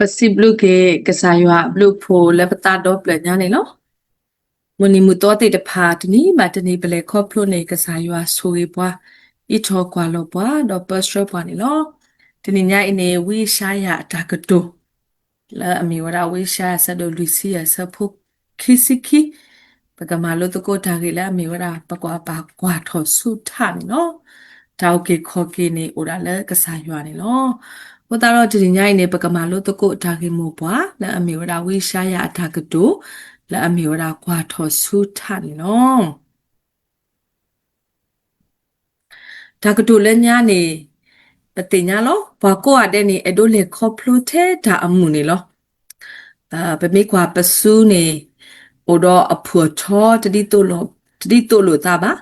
ပစံးဘျုးက့ၤကစၢ်ယွၤအဘျုးအဖှိၣ်လၢပသးဒီဖျၢၣ်ညါန့ၣ်လီၤ. မုၢ်နံၤမုၢ်သီသ့ၣ်တဖၣ် တနံၤဘၣ်တနံၤ ပလဲၤခီဖျိန့ၣ် ကစၢ်ယွၤဆိၣ်ဂ့ၤပှၤ, အံးထီၣ်ကွၢ်လီၤပှၤ ဒီးပၢဆှၢပှၤန့ၣ်လီၤ. တနံၤညါအံၤန့ၣ် ဝံယၡါယၤအတၢ်ကတိၤ လၢအမ့ၢ်ဝဲဒၣ် ဝံယၡါယၤ အဆၢဒိၣ်လွံၢ်ဆံယဲၢ် အဆၢဖိခံဆံခံ, ပကမၤလိသကိးတၢ်ဂ့ၢ်လၢအမ့ၢ်ဝဲဒၣ် ပကဘၣ်ကွၢ်ထီၣ်ဆူထးန့ၣ်လီၤ. တၢ်အုၣ်က့ၤခီၣ်က့ၤန့ၣ် အိၣ်ဒၣ်လၢကစၢ်ယွၤန့ၣ်လီၤ. အဃိသတးဒီး တနံၤညါအံၤန့ၣ် ပကမၤလိသကိးတၢ်ဂ့ၢ်မိၢ်ပှၢ် လၢအမ့ၢ်ဝဲဒၣ် ဝံယၡါယၤအတၢ်ကတိၤ လၢအမ့ၢ်ဝဲဒၣ် ကွၢ်ထီၣ်ဆူထးန့ၣ်လီၤ. တၢ်ကတိၤလၢညါန့ၣ် ပသ့ၣ်ညါလီၤ. ပှၤကိးဂၤဒဲးန့ၣ် အဲၣ်ဒိးလဲၤခီဖျိထဲတၢ်အမုာ်န့ၣ်လီၤ. ပမ့ၢ်ကွၢ်ပစုန့ၣ် အိၣ်ဒီးအဖုၣ်အထီ တဒ်သိးလိာ်သးဘၣ်.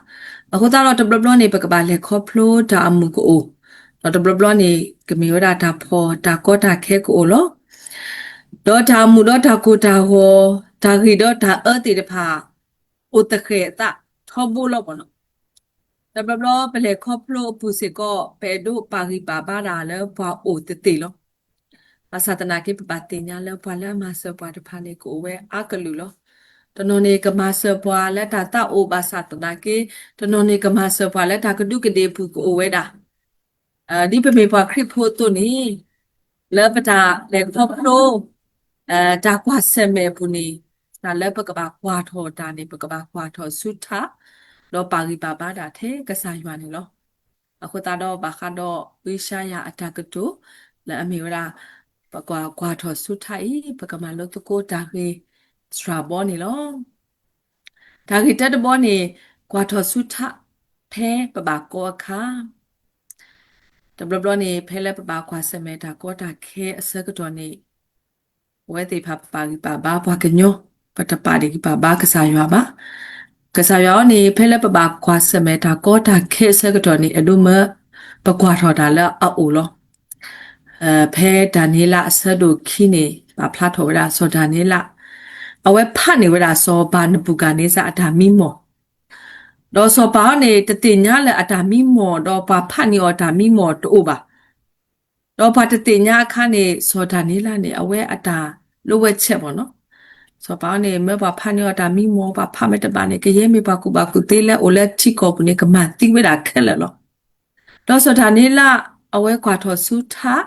အဃိသတးဒီး တဘျီဘျီန့ၣ် ပကဘၣ်လဲၤခီဖျိတၢ်အမုာ်ကအိၣ်, ဒီးတဘျီဘျီန့ၣ် ကမ့ၢ်ဝဲဒၣ်တၢ်ဖှီၣ်တၢ်ကီတၢ်ခဲကအိၣ်လီၤ. ဒီးတၢ်အမုာ်ဒီးတၢ်ကိၢ်တၢ်ဂီၤ, တၢ်ဂံၢ်ဒီးတၢ်အၢသ့ၣ်တဖၣ် အိၣ်သဃဲးအသးထီဘိလီၤမ့ၢ်နီၤ. တဘျီဘျီပလဲၤခီဖျိအပူၤစ့ၢ်ကီး ပအဲၣ်ဒိးပာ်ဂံၢ်ပာ်ဘါတၢ်လၢပှၤအိၣ်သ့ၣ်သ့ၣ်လီၤ. ဘၣ်ဆၣ်သနာ်က့ ပဘၣ်သ့ၣ်ညါလၢပှၤလၢအမၤစၢၤပှၤတဖၣ်န့ၣ် ကအိၣ်ဝဲအါကလုာ်လီၤ. တနီၤန့ၣ်ကမၤစၢၤပှၤလၢတၢ်သးအိၣ်ဘၣ်ဆၣ်သနာ်က့, တနီၤန့ၣ်ကမၤစၢၤပှၤလၢတၢ်ကဒူးကဒ့ၣ်အပူၤကအိၣ်ဝဲဒၣ် ဒ်ပမ့ၢ်ပှၤခရံာ်ဖိအသိးန့ၣ်, လၢပတၢ်လဲၤခီဖျိ တၢ်ကွၢ်ဆၢၣ်မဲာ်အပူၤန့ၣ်, တၢ်လၢပကဘၣ်ကွၢ်ထီၣ်တၢ်န့ၣ် ပကဘၣ်ကွၢ်ထီၣ်ဆူထး, ဒီးပာ်ဂံၢ်ပာ်ဘါတၢ်ထဲကစၢ်ယွၤန့ၣ်လီၤ. အဃိသတးဒီးဘၣ်ဃးဒီးဝံယၡါယၤအတၢ်ကတိၤ လၢအမ့ၢ်ဝဲဒၣ် ပကကွၢ်ထီၣ်ဆူထးအံၤ ပကမၤလိသကိးတၢ်ဂ့ၢ်စှၤဘီန့ၣ်လီၤ. တၢ်ဂ့ၢ်တၢတဘီန့ၣ် ကွၢ်ထီၣ်ဆူထး ဖဲပဘၣ်ကီအခါ တဘျီဘျီန့ၣ် ဖဲလၢပဘၣ်ကွၢ်ဆၢၣ်မဲာ်တၢ်ကီတၢ်ခဲအဆၢကတီၢ်န့ၣ်, အဝဲသ့ၣ်တဖၣ်ပပာ်ဂံၢ်ပာ်ဘါပှၤကညီ, ပတပာ်ဒံးဂံၢ်ပာ်ဘါကစၢ်ယွၤဘၣ်. ကစၢ်ယွၤအံၤန့ၣ် ဖဲလၢပဘၣ်ကွၢ်ဆၢၣ်မဲာ်တၢ်ကီတၢ်ခဲအဆၢကတီၢ်န့ၣ် အဲၣ်ဒိးမၢပကွၢ်ထီၣ်တၢ်လၢအအိၣ်လီၤ. ဖဲဒၤနံးယ့လးအဆၢဒိၣ်ခံန့ၣ် ပာ်ဖျါထီၣ်ဝဲဒၣ်စီၤဒၤနံးယ့လး, အဝဲဖးန့ၢ်ဝဲဒၣ်စီၤပၤနဘူၤခၣ်န့စၢ်အတၢ်မံမီၢ် ဒီးစီၤပၤအံၤန့ၣ် တသ့ၣ်ညါလၢအတၢ်မံမီၢ် ဒီးပှၤဖးန့ၢ်အီၤတၢ်မံမီၢ်တအိၣ်ဘၣ်. ဒီးပှၤတသ့ၣ်ညါအခါန့ၣ် စီၤဒၤနံးယ့လးန့ၣ် အဝဲအတၢ်လိၣ်ဝဲဆဲးမ့ၢ်နီၤ. စီၤပၤအံၤန့ၣ် မၢပှၤဖးန့ၢ်အီၤတၢ်မံမီၢ် ပှၤဖးမ့ၢ်တဘၣ်န့ၣ် ကယဲၢ်မ့ၢ်ပှၤကူၣ်ဘၣ်ကူၣ်သ့လၢအိၣ်လၢထံကီၢ်ပူၤန့ၣ် ကမၤသံဝဲဒၣ်ခဲလၢာ်လီၤ. ဒီးစီၤဒၤနံးယ့လး အဝဲကွၢ်ထီၣ်ဆူထး,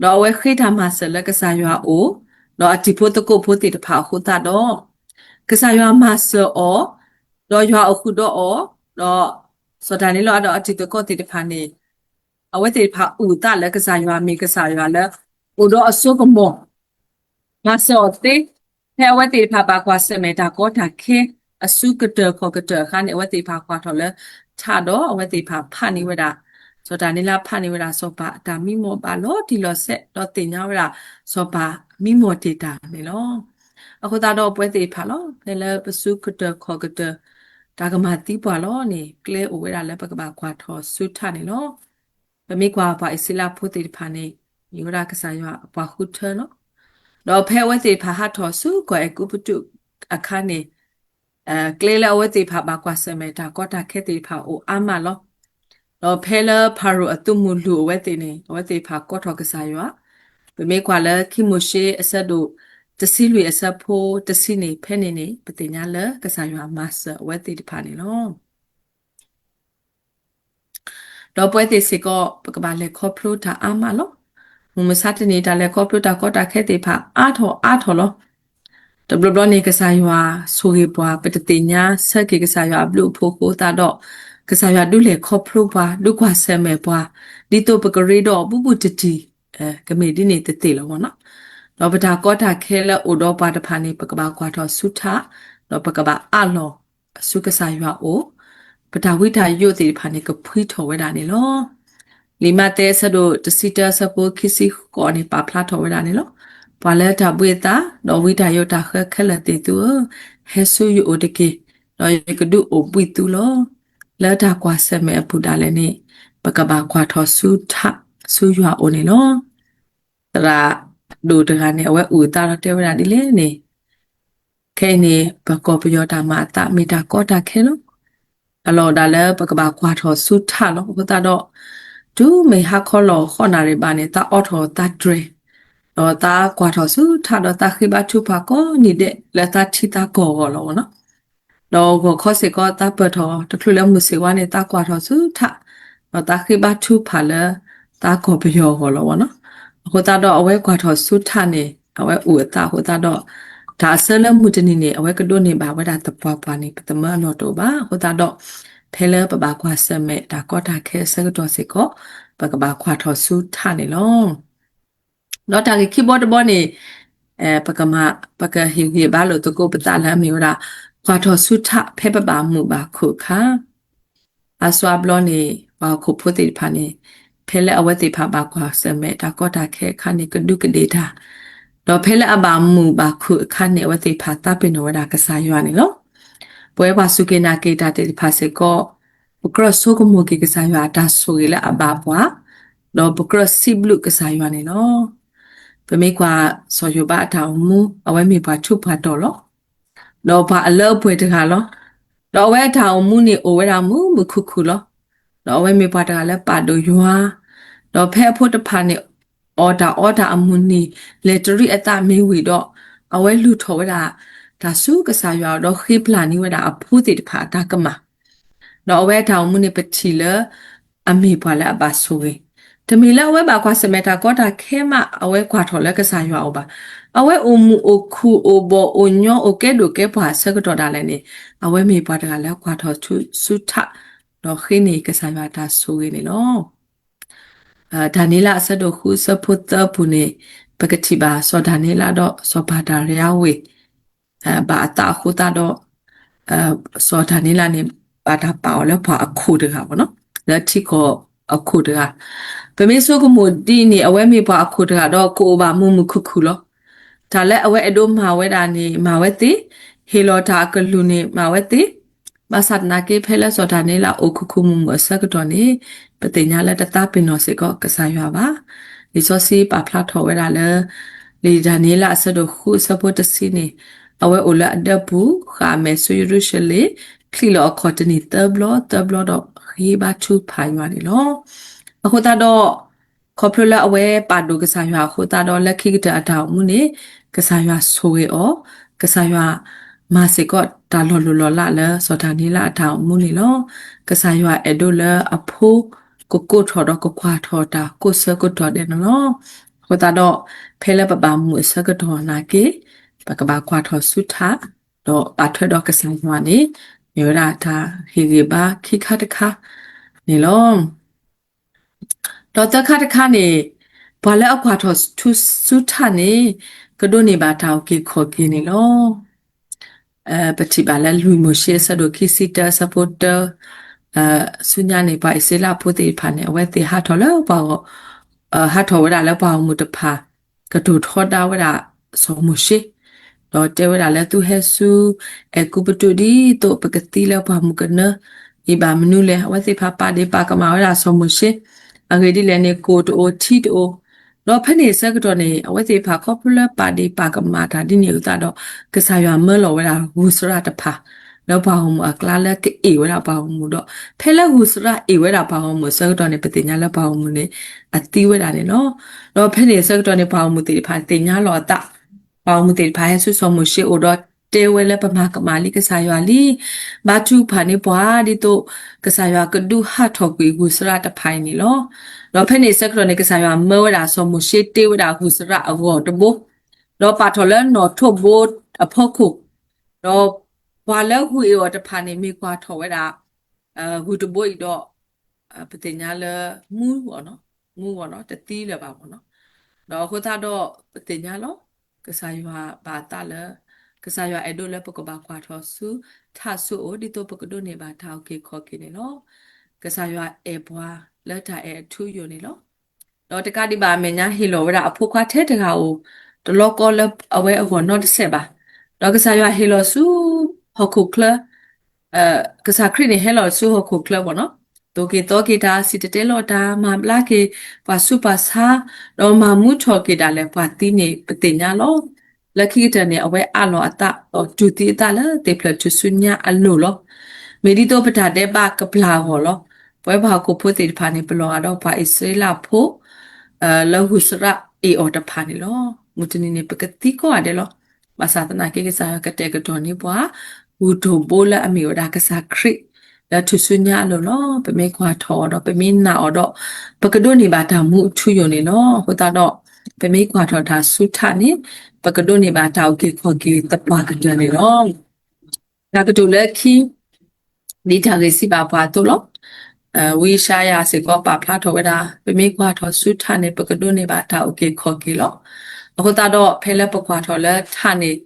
ဒီးအဝဲဃ့တၢ်မၤစၢၤလၢကစၢ်ယွၤအအိၣ်, ဒီးအတံၤဖိသကိးဖိသ့ၣ်တဖၣ်အဃိသတးဒီး, ကစၢ်ယွၤမၤစၢၤအီၤ, ဒီးယွၤအိၣ်ဃုာ်ဒီးအီၤ, ဒီးစီၤဒၤနံးယ့လးဒီးအတံၤသကိးသ့ၣ်တဖၣ်န့ၣ်, အဝဲသ့ၣ်တဖၣ်အုၣ်အသးလၢကစၢ်ယွၤမ့ၢ်ကစၢ်ယွၤလၢ အိၣ်ဒီးအစိကမီၤ မၤစၢၤအီၤသ့, ဖဲအဝဲသ့ၣ်တဖၣ်ဘၣ်ကွၢ်ဆၢၣ်မဲာ်တၢ်ကီတၢ်ခဲ အစုကတၢၢ်ခီၣ်ကတၢၢ်အခါန့ၣ် အဝဲသ့ၣ်တဖၣ်ကွၢ်ထီၣ်လၢထးဒီးအဝဲသ့ၣ်တဖၣ်ဖးန့ၢ်ဝဲဒၣ်, စီၤဒၤနံးယ့လးဖးန့ၢ်ဝဲဒၣ်စီၤပၤအတၢ်မံမီၢ်ဘၣ်လီၤတံၢ်လီၤဆဲး ဒီးသ့ၣ်ညါဝဲဒၣ်စီၤပၤမံမီၢ်တ့ၢ်တၢ်န့ၣ်လီၤ. အဃိသတးဒီးပဝဲသ့ၣ်တဖၣ်လီၤ ဖဲလၢပစုကတၢၢ်ခီၣ်ကတၢၢ် တၢ်ကမၤသံပှၤလီၤန့ၣ် ကျဲအိၣ်ဝဲဒၣ်လၢပကဘၣ်ကွၢ်ထီၣ်ဆူထးန့ၣ်လီၤ. ပမ့ၢ်ကွၢ်ပှၤအံၣ်စရ့လးဖိသ့ၣ်တဖၣ်န့ၣ် မ့ၢ်ဝဲဒၣ်ကစၢ်ယွၤအပှၤဃုထၢလီၤ. ဒီးဖဲအဝဲသ့ၣ်တဖၣ်ဟးထီၣ်ဆူကီၢ်အဲၤကူပတူးအခါန့ၣ်, ကျဲလၢအဝဲသ့ၣ်တဖၣ်ဘၣ်ကွၢ်ဆၢၣ်မဲာ်တၢ်ကီတၢ်ခဲသ့ၣ်တဖၣ်အိၣ်အါမးလီၤ. ဒီးဖဲလၢဖၤရိၤအသုးမုၢ်လူၤအဝဲသ့ၣ်န့ၣ် အဝဲသ့ၣ်တဖၣ်ကိးထီၣ်ကစၢ်ယွၤ, ပမ့ၢ်ကွၢ်လၢခံမိၤၡ့အဆၢဒိၣ်တဆံလွံၢ်အဆၢဖိတဆံန့ၣ် ဖဲန့ၣ်န့ၣ် ပသ့ၣ်ညါလၢကစၢ်ယွၤမၤစၢၤအဝဲသ့ၣ်တဖၣ်န့ၣ်လီၤ. ဒီးပဝဲသ့ၣ်စ့ၢ်ကီး ပကဘၣ်လဲၤခီဖျိတၢ်အါမးလီၤ. မုၢ်မဆါတနံၤ တၢ်လဲၤခီဖျိတၢ်ကီတၢ်ခဲသ့ၣ်တဖၣ်အါထီၣ်အါထီၣ်လီၤ. တဘျီဘျီန့ၣ် ကစၢ်ယွၤဆိၣ်ဂ့ၤပှၤ ပတသ့ၣ်ညါဆၢက့ၤကစၢ်ယွၤအဘျုးအဖှိၣ်အဃိသတးဒီး ကစၢ်ယွၤဒုးလဲၤခီဖျိပှၤ ဒုးကွၢ်ဆၢၣ်မဲာ်ပှၤ ဒ်သိးပကရ့ဒီးအီၤဘူးဘူးတံၢ်တံၢ် ကမ့ၢ်ဒ်န့ၣ်တသ့ၣ်လီၤမ့ၢ်နီၤ. ဒီးပတၢ်ကီတၢ်ခဲလၢအိၣ်ဒီးပှၤတဖၣ်န့ၣ် ပကဘၣ်ကွၢ်ထီၣ်ဆူထး, ဒီးပကဘၣ်အးလီၤဆူကစၢ်ယွၤအအိၣ်, ပတၢ်ဝံတၢ်ယိးသ့ၣ်တဖၣ်န့ၣ် ကဖှံထီၣ်ဝဲဒၣ်န့ၣ်လီၤ. လံာ်မးသဲအဆၢဒိၣ်တဆံတၢအဆၢဖိခံဆံဃိးန့ၣ် ပာ်ဖျါထီၣ်ဝဲဒၣ်န့ၣ်လီၤ. ပှၤလၢတၢ်ဘှံးအသး ဒီးဝံတၢ်ယိးတၢ်ဃၢခဲလၢာ်သ့ၣ်သုဧၢ, ဟဲဆူယအိၣ်တက့ၢ်, ဒီးယကဒုးအိၣ်ဘှံးသုလီၤ. လၢတၢ်ကွၢ်ဆၢၣ်မဲာ်အပူၤဒၣ်လဲာ်န့ၣ် ပကဘၣ်ကွၢ်ထီၣ်ဆူထး ဆူယွၤအအိၣ်န့ၣ်လီၤ. သရၣ်ဒိၣ်တဂၤန့ၣ် အဝဲအုၣ်အသးဒီးတဲဝဲဒၣ်ဒ်လဲၣ်န့ၣ်, ခဲအံၤန့ၣ် ပကီၢ်ပယီၤတၢ်မၤအသးမ့ၢ်တၢ်ကီတၢ်ခဲလီၤ. အလီၢ်ဒၣ်လၢပကဘၣ်ကွၢ်ထီၣ်ဆူထးလီၤ. အဃိသတးဒီး တုၤမ့ၢ်ဟါခီလီၤဃီနၣ်ရံၣ်ဘၣ်န့ၣ် သးအိးထီၣ်သးတြဲၤ, ဒီးသးကွၢ်ထီၣ်ဆူထးဒီးသးဃ့ဘါထုကဖၣ်ကိးနံၤဒဲးလၢသးထံသးကီၢ်အဂီၢ်လီၤဝဲနီၤ. ဒီးဂီၤခီစ့ၢ်ကီးသးပၢၢ်ထီၣ်တချုးလၢမုၢ်ဆ့ၣ်ဝါန့ၣ် သးကွၢ်ထီၣ်ဆူထး, ဒီးသးဃ့ဘါထုကဖၣ်လၢသးကီၢ်ပယီၤအဂီၢ်လီၤဝဲနီၤ. အဃိသတးဒီးအဝဲကွၢ်ထီၣ်ဆူထးန့ၣ် အဝဲအိၣ်အသးအဃိသတးဒီး တၢ်အဆၢလၢမုၢ်တနံၤန့ၣ် အဝဲကဒိးန့ၢ်ဘၣ်ဝဲဒၣ်သပှၢ်ပှၢ်န့ၣ် ပသမၢအလီၢ်တအိၣ်ဘၣ်. အဃိသတးဒီး ဖဲလၢပဘၣ်ကွၢ်ဆၢၣ်မဲာ်တၢ်ကီတၢ်ခဲအဆၢကတီၢ်စ့ၢ်ကီး ပကဘၣ်ကွၢ်ထီၣ်ဆူထးန့ၣ်လီၤ. ဒီးတၢ်ဂ့ၢ်ခံဘီတဘီန့ၣ် ပကမၤ ပကဟ့ၣ်ဂံၢ်ဘါလိာ်သကိးပသးလၢအမ့ၢ်ဝဲဒၣ် ကွၢ်ထီၣ်ဆူထးဖဲပဘၣ်မုာ်ဘၣ်ခုၣ်အခါ အါစုအါဘျီန့ၣ် ပှၤဟီၣ်ခိၣ်ဖိသ့ၣ်တဖၣ်န့ၣ် ဖဲလၢအဝဲသ့ၣ်တဖၣ်ဘၣ်ကွၢ်ဆၢၣ်မဲာ်တၢ်ကီတၢ်ခဲအခါန့ၣ် ကဒူးကဒ့ၣ်တၢ်, ဒီးဖဲလၢအဘၣ်မုာ်ဘၣ်ခုၣ်အခါန့ၣ် အဝဲသ့ၣ်တဖၣ်သးပ့ၤနီၣ်ဝဲဒၣ်ကစၢ်ယွၤန့ၣ်လီၤ. ပဝဲပှၤစူၢ်က့ၤနာ်က့ၤတၢ်သ့ၣ်တဖၣ်စ့ၢ်ကီး ပကြၢးဆိကမိၣ်က့ၤကစၢ်ယွၤအတၢ်ဆိၣ်ဂ့ၤလၢအဘၣ်ပှၤ, ဒီးပကြၢးစံးဘျုးကစၢ်ယွၤန့ၣ်လီၤ. ပမ့ၢ်ကွၢ်စီၤယိၤဘးအတၢ်အိၣ်မူ အဝဲမ့ၢ်ပှၤထူးပှၤတီၤလီၤ. ဒီးပှၤအလၢအပှဲၤတဂၤလီၤ. ဒီးအဝဲအတၢ်အိၣ်မူန့ၣ်အိၣ်ဝဲဒၣ်မုာ်မုာ်ခုၣ်ခုၣ်လီၤ. ဒီးအဝဲမ့ၢ်ပှၤတဂၤလၢပာ်ဒိၣ်ယွၤ, ဒီးဖဲအဖိတဖၣ်န့ၣ် အီၣ်တၢ်အီတၢ်အမုၢ်နံၤ လဲၤတရံးအသးမ့ၢ်ဝံၤဒီး အဝဲလူၤထီၣ်ဝဲဒၣ် တၢ်ဆူကစၢ်ယွၤအအိၣ်ဒီးဃ့ပျၢ်န့ၢ်ဝဲဒၣ်အဖိသ့ၣ်တဖၣ်အတၢ်ကမၣ် ဒီးအဝဲအတၢ်အိၣ်မူန့ၣ်ပထံၣ်လၢ အမ့ၢ်ပှၤလၢအဘၣ်ဆိၣ်ဂ့ၤ, တမ့ၢ်လၢအဝဲဘၣ်ကွၢ်ဆၢၣ်မဲာ်တၢ်ကီတၢ်ခဲမး အဝဲကွၢ်ထီၣ်လၢကစၢ်ယွၤအအိၣ်ဘၣ်. အဝဲအိၣ်မုာ်အိၣ်ခုၣ်အိၣ်ဘီၣ်အိၣ်ညီအိၣ်ကဲဒိၣ်ကဲပှၢ်အဆၢကတီၢ်ဒၣ်လဲာ်န့ၣ် အဝဲမ့ၢ်ပှၤတဂၤလၢကွၢ်ထီၣ်ဆူထး ဒီးဃ့န့ၢ်ကစၢ်ယွၤတၢ်ဆိၣ်ဂ့ၤန့ၣ်လီၤ. ဒၤနံးလးအဆၢဒိၣ်ဃုအဆၢဖိသၢအပူၤန့ၣ် ပကထံၣ်ဘၣ်စီၤဒၤနံးလးဒီးစီၤပၤဒၤရံးဝ့ၤ ဘၣ်အသးအဃိသတးဒီး စီၤဒၤနံးလးန့ၣ် ဘၣ်တၢ်ပာ်အီၤလၢပှၤအခိၣ်တဂၤဘၣ်နီၤ, လၢထံကီၢ်အခိၣ်တဂၤ. ပမ့ၢ်ဆိကမိၣ်ဒ်န့ၣ် အဝဲမ့ၢ်ပှၤအခိၣ်တဂၤဒီးကအိၣ်ဘၣ်မုာ်မုာ်ခုၣ်ခုၣ်လီၤ. တၢ်လၢအဝဲအဲၣ်ဒိးမၤဝဲဒၣ်န့ၣ် မၤဝဲသ့, ဟ့ၣ်လီၤတၢ်အကလုၢ်န့ၣ် မၤဝဲသ့, ဘၣ်ဆၣ်သနာ်က့ဖဲလၢစီၤဒၤနံးလးအိၣ်ခိၣ်ခိၣ်မုာ်မုာ်အဆၢကတီၢ်န့ၣ် ပသ့ၣ်ညါလၢတသးပ့ၤနီၣ်စ့ၢ်ကီးကစၢ်ယွၤဘၣ်. လံာ်စီဆှံပာ်ဖျါထီၣ်ဝဲဒၣ်လၢ လံာ်ဒၤနံးလးအဆၢဒိၣ်ဃုအဆၢဖိတဆံန့ၣ် အဝဲအိၣ်လၢအဒၢပူၤ ဃၣ်အမဲာ်ဆူယရူၤၡလ့ၣ် ချံးလီၤအခီၣ်တနံၣ်သၢဘျီ သၢဘျီဒီးဃ့ဘါထုကဖၣ်ယွၤန့ၣ်လီၤ. အဃိသတးဒီး ခီဖျိလၢအဝဲပာ်ဒိၣ်ကစၢ်ယွၤအဃိသတးဒီး လၢခံကတၢၢ်အတၢ်အိၣ်မူန့ၣ် ကစၢ်ယွၤဆိၣ်ဂ့ၤအီၤ, ကစၢ်ယွၤမၤစ့ၢ်ကီးတၢ်လီၤလိၢ်လီၤလးလၢစီၤဒၤနံးလးအတၢ်အိၣ်မူန့ၣ်လီၤ. ကစၢ်ယွၤအဲၣ်ဒိးလၢအဖိကကိးထီၣ်ဒီးကကွၢ်ထီၣ်တၢ်ကိးဆၢကတီၢ်ဒဲးန့ၣ်လီၤ. အဃိသတးဒီး ဖဲလၢပဘၣ်မုာ်အဆၢကတီၢ်နာ်က့ ပကဘၣ်ကွၢ်ထီၣ်ဆူထး ဒီးဘၣ်ထွဲဒီးကစၢ်ယွၤန့ၣ် မ့ၢ်ဝဲဒၣ်တၢ်ဟ့ၣ်ဂံၢ်ဘါခံခါတခါန့ၣ်လီၤ. ဒီးသၢခါတခါန့ၣ် ပှၤလၢအကွၢ်ထီၣ်ဆူထးန့ၣ် ကဒိးန့ၢ်ဘၣ်တၢ်အုၣ်က့ၤခီၣ်က့ၤန့ၣ်လီၤ. ပထံၣ်ဘၣ်လၢလွံၢ်မိၤၡ့အဆၢဒိၣ်ခံဆံတၢအဆၢဖိတၢ ဆူညါန့ၣ် ပှၤအံၣ်စရ့လးဖိသ့ၣ်တဖၣ်န့ၣ် အဝဲသ့ၣ်ဟးထီၣ်လၢပှၤဂီၢ် ဟးထီၣ်ဝဲဒၣ်လၢပှၤဂီၢ်မုၢ်တဖၣ် ကတိၤထီဒါဝဲဒၣ်စီၤမိၤၡ့ ဒီးတဲဝဲဒၣ်လၢသုဟဲဆူ အဲၤကူပတူးဒ်သိးပကသံလၢပှၤမုၣ်ကနၢအံၤဘၣ်မနုၤလဲၣ်. အဝဲသ့ၣ်တဖၣ်ပာ်ဒ့ၣ်ပာ်ကမၣ်ဝဲဒၣ်စီၤမိၤၡ့ အဂ့ၢ်ဒ်လဲၣ်န့ၣ် ကိၣ်တအိၣ်ထံတအိၣ် ဒီးဖဲန့ၣ်အဆၢကတီၢ်န့ၣ် အဝဲသ့ၣ်တဖၣ်ခီဖျိလၢပာ်ဒ့ၣ်ပာ်ကမၣ်တၢ်ဒ်န့ၣ်အဃိသတးဒီး ကစၢ်ယွၤမၢလီၤဝဲဒၣ်ဂုၢ်သရၣ်တဖၣ် လၢပှၤဂီၢ်မုၢ်အကျါလၢကအ့ၣ်ဝဲဒၣ်ပှၤဂီၢ်မုၢ်ဒီး ဖဲလၢဂုၢ်သရၣ်အ့ၣ်ဝဲဒၣ်ပှၤဂီၢ်မုၢ်အဆၢကတီၢ်န့ၣ် ပသ့ၣ်ညါလၢပှၤဂီၢ်မုၢ်န့ၣ် အသံဝဲဒၣ်န့ၣ်လီၤ. ဒီးဖဲန့ၣ်အဆၢကတီၢ်န့ၣ် ပှၤဂီၢ်မုၢ်သ့ၣ်တဖၣ်သ့ၣ်ညါလီၤအသး ပှၤဂီၢ်မုၢ်သ့ၣ်တဖၣ်ဟဲဆူစီၤမိၤၡ့အအိၣ်ဒီးတဲဝဲလၢပမၤကမၣ်လံကစၢ်ယွၤလံ, ဘါထုကဖၣ်န့ၢ်ပှၤဒ်သိး ကစၢ်ယွၤကဒုးဟးထီၣ်ကွံာ်ဂုၢ်သရၣ်တဖၣ်အံၤန့ၣ်လီၤ. ဒီးဖဲန့ၣ်အဆၢကတီၢ်န့ၣ် ကစၢ်ယွၤမၢဝဲဒၣ်စီၤမိၤၡ့တ့ဝဲဒၣ်ဂုၢ်သရၣ်အဂီၢ်တဘိ, ဒီးပာ်ထီၣ်လၢနီၣ်ထိးဘိအဖီခိၣ်, ဒီးပှၤလၢဂုၢ်အ့ၣ်အီၤတဖၣ်န့ၣ် မ့ၢ်ကွၢ်ထီၣ်ဝဲဒၣ် ဂုၢ်တဘိအံၤဒီး ပသ့ၣ်ညါလၢ မူဂီၢ်နီၤ, မူဂီၢ်နီၤ တသံလၢၤဘၣ်မ့ၢ်နီၤ. ဒီးအဃိသတးဒီး ပသ့ၣ်ညါလီၤ ကစၢ်ယွၤဘၣ်အသးလၢ ကစၢ်ယွၤအဲၣ်ဒိးလၢပကဘၣ်ကွၢ်ထီၣ်ဆူထးဆူအိၣ် ဒ်သိးပကဒိးန့ၢ်ဘၣ်တၢ်အုၣ်က့ၤခီၣ်က့ၤန့ၣ်လီၤ. ကစၢ်ယွၤအဲၣ်ပှၤလၢတၢ်အဲၣ်အထူအယိာ်န့ၣ်လီၤ. ဒီးတကးဒံးဘၣ်အမဲာ်ညါဟ့ၣ်လီၤဝဲဒၣ်အဖိခွါထဲတဂၤဧိၤ တလီကီလၢအဝဲအဂီၢ်နီတစဲးဘၣ်. ဒီးကစၢ်ယွၤဟ့ၣ်လီၤဆူ ဟီၣ်ခိၣ်ချၢ ကစၢ်ခရံာ်န့ၣ်ဟဲလီၤဆူဟီၣ်ခိၣ်ချၢမ့ၢ်နီၤ, သိၣ်က့ၤသီက့ၤတၢ် စံၣ်တဲၤတဲလီၤတၢ် မၤဘျါက့ၤ ပှၤဆူးပှၤဆါ, ဒီးမၤမူထီၣ်က့ၤဒၣ်လဲာ်ပှၤသံန့ၣ် ပသ့ၣ်ညါလီၤ. လၢခံကတၢၢ်န့ၣ် အဝဲအးလီၤအသး ဒီးတူၢ်သံအသးလၢသ့ၣ်ဖျၢၣ်ထူၣ်စုညါအလိၤလီၤ. မ့ၢ်ဒ်သိးပတၢ်ဒဲးဘးကပျၢ်အဂီၢ်လီၤ. ပဝဲပှၤဟီၣ်ခိၣ်ဖိသ့ၣ်တဖၣ်န့ၣ် ပလီၤဂာ်ဒီးပှၤအံၣ်စရ့လးဖိ လၢဂုၢ်စရၣ် က့ၤအီၤတဖၣ်န့ၣ်လီၤ. မုၢ်တနံၤန့ၣ် ပကသံကိးဂၤဒဲးလီၤ. ဘၣ်ဆၣ်သနာ်က့ ကစၢ်ယွၤကတဲာ်ကတီၤန့ၢ်ပှၤ ဂုၢ်တိၢ်ဘိလၢအမ့ၢ်ဝဲဒၣ်ကစၢ်ခရံာ် လၢထူၣ်စုညါအလိၤလီၤ. ပမ့ၢ်ကွၢ်ထီၣ်အီၤဒီး ပမ့ၢ်နာ်အီၤဒီး ပကဒိးန့ၢ်ဘၣ်တၢ်မူအထူအယိာ်န့ၣ်လီၤ. အဃိသတးဒီး ပမ့ၢ်ကွၢ်ထီၣ်တၢ်ဆူထးန့ၣ် ပကဒိးန့ၢ်ဘၣ်တၢ်အုၣ်က့ၤခီၣ်က့ၤသပှၢ်ကတၢၢ်န့ၣ်လီၤ. တၢ်ကတိၤလၢခံ ဒ်တၢ်ဂ့ၢ်စံးဘၣ်ပှၤအသိးလီၤ. ဝံယၡါယၤစ့ၢ်ကီးပာ်ဖျါထီၣ်ဝဲဒၣ် ပမ့ၢ်ကွၢ်ထီၣ်ဆူထးန့ၣ် ပကဒိးန့ၢ်ဘၣ်တၢ်အုၣ်က့ၤခီၣ်က့ၤလီၤ. အဃိသတးဒီး ဖဲလၢပကွၢ်ထီၣ်လၢထးန့ၣ်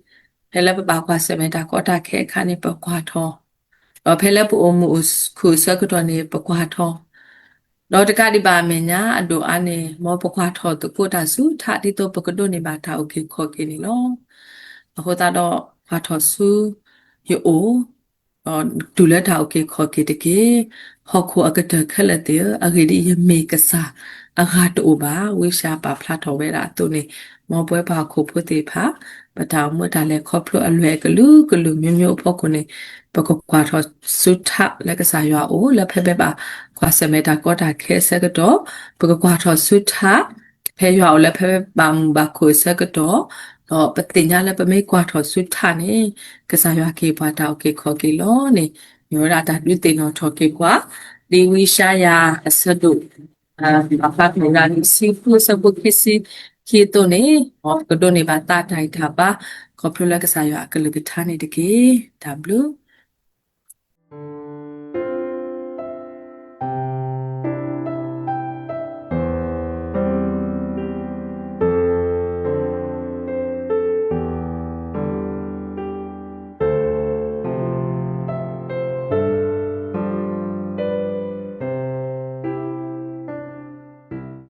ဖဲလၢပဘၣ်ကွၢ်ဆၢၣ်မဲာ်တၢ်ကီတၢ်ခဲအခါန့ၣ် ပကွၢ်ထီၣ် ဒီးဖဲလၢပအိၣ်မုာ်အိၣ်ခုၣ်အဆၢကတီၢ်န့ၣ် ပကွၢ်ထီၣ်, ဒီးတကးဒံးဘၣ်အမဲာ်ညါအဒိၣ်အါန့ၣ် မ်ပကွၢ်ထီၣ်သကိးတၢ်ဆူထး ဒ်သိးပကဒိးန့ၢ်ဘၣ်တၢ်အုၣ်က့ၤခီၣ်က့ၤန့ၣ်လီၤ. အဃိသတးဒီး ကွၢ်ထီၣ်ဆူယအိၣ် ဒီးတုၤလၢတၢ်အုၣ်က့ၤခီၣ်က့ၤတက့ၢ်. ဟီၣ်ခိၣ်အကတၢၢ်ခဲလၢာ်သ့ၣ်ဧၢ, အဂ့ၢ်ဒ်အံၤ, ယမ့ၢ်ကစၢ်အဂၤတအိၣ်ဘၣ်. ဝံယၡါယၤပာ်ဖျါထီၣ်ဝဲဒၣ်အသိးန့ၣ်, မ်ပဝဲပှၤဟီၣ်ခိၣ်ဖိသ့ၣ်တဖၣ် ပတၢ်အိၣ်မူတၢ်လဲၤခီဖျိအလွဲၢ်အကလုာ်ကလုာ် မျိုးမျိုး အဖီခိၣ်န့ၣ်, ပကကွၢ်ထီၣ်ဆူထးလၢကစၢ်ယွၤအအိၣ် လၢဖဲပဘၣ်ကွၢ်ဆၢၣ်မဲာ်တၢ်ကီတၢ်ခဲအဆၢကတီၢ်, ပကကွၢ်ထီၣ်ဆူထး ဖဲယွၤအအိၣ်လၢဖဲပဘၣ်မုာ်ဘၣ်ခုၣ်အဆၢကတီၢ်, ဒီးပသ့ၣ်ညါလၢပမ့ၢ်ကွၢ်ထီၣ်ဆူထးန့ၣ် ကစၢ်ယွၤကဟ့ၣ်ပှၤတၢ်အုၣ်က့ၤခီၣ်က့ၤလီၤန့ၣ်, မ့ၢ်ဝဲဒၣ်တၢ်ဒုးသ့ၣ်နီၣ်ထီၣ်က့ၤပှၤ ဒ်ဝံယၡါယၤအဆၢဒိၣ် ပာ်ဖျါထီၣ်ဝဲဒၣ်လၢဆံဃုအဆၢဖိခံဆံခံအသိးန့ၣ်, မ်ပကဒိးန့ၢ်ဘၣ်သးတၢ်ဂံၢ်တၢ်ဘါ ခီဖျိလၢကစၢ်ယွၤအကလုၢ်ကထါန့ၣ်တက့ၢ်. တၢ်ဘျုး